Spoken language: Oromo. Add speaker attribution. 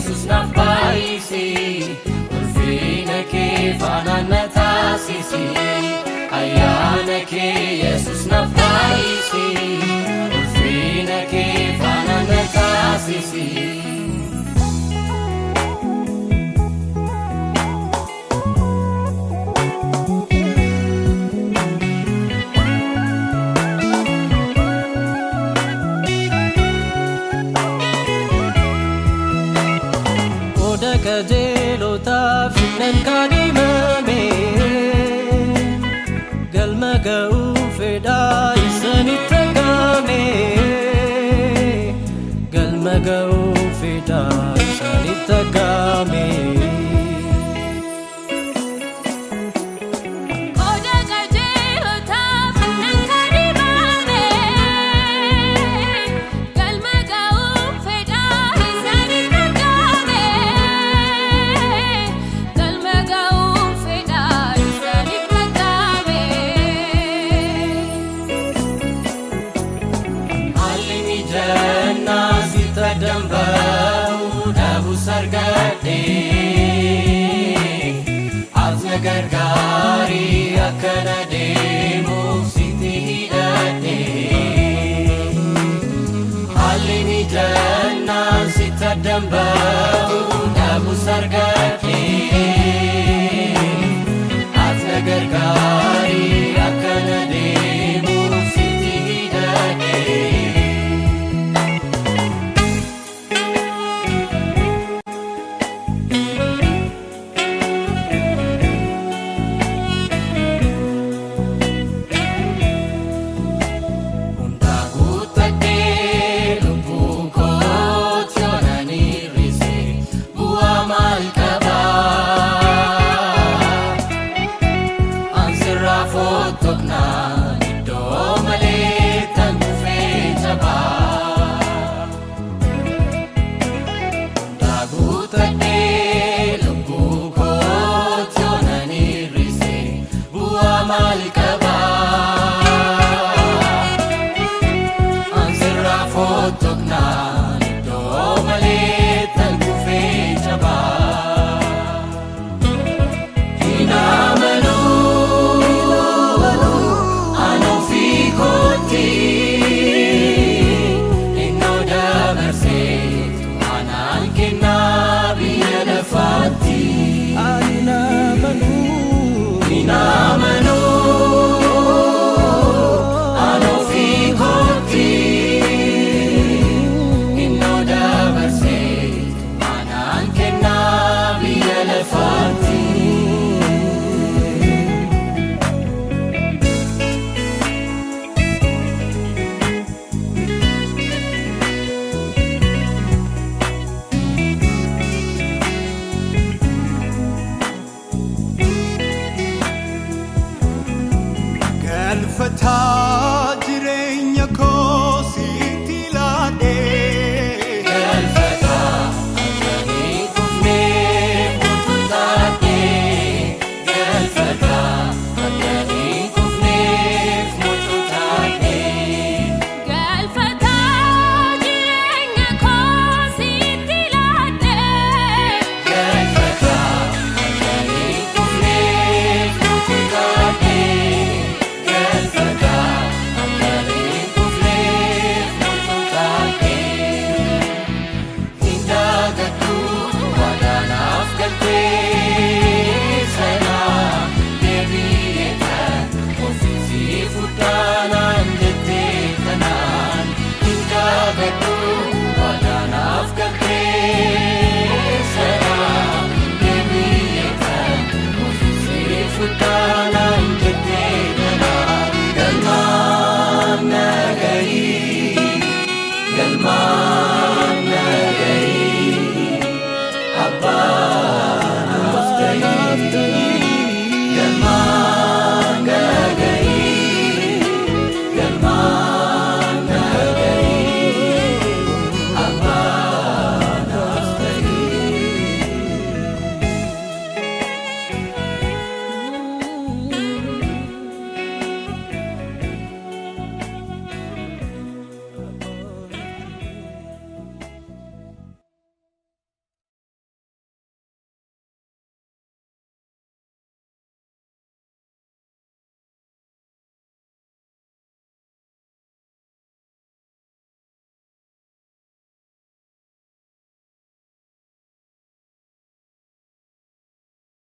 Speaker 1: Yesus naaf baay'isi, ulfina kee faanaan na taasisi. Ayyaana kee Yesus naaf baay'isi, ulfina kee faanaan na taasisi.
Speaker 2: Qooda qajeelotaaf nan kaadhimame, galma ga'uu fedhaa isanitti argame, galma ga'uu fedhaa isanitti argame.
Speaker 3: Qooda qajeelotaaf nan kaadhimame, galma ga'uu fedhaa isaanitti argame, galma ga'uu fedhaa isaanitti argame.
Speaker 1: Haalli mijannaa sitti addan ba'u dhabus argadhe. Ati na gargaari akkana deemuuf sitti hidhadhe. Haalli mijannaa sitti addan ba'u dhabus argadhe. Ati na gargaari akkana deemuuf sitti hidhadhe. Hundaa guuttadhee lubbuu kooti yoonaan hir'ise bu'aa maal qabaa? Ansirraa fottoknaan iddoo malee tan kufee jabaa. Hundaa guuttadhee lubbuu kooti yoonaan hir'ise bu'aa maal qabaa? Ansirraa fottoknaan.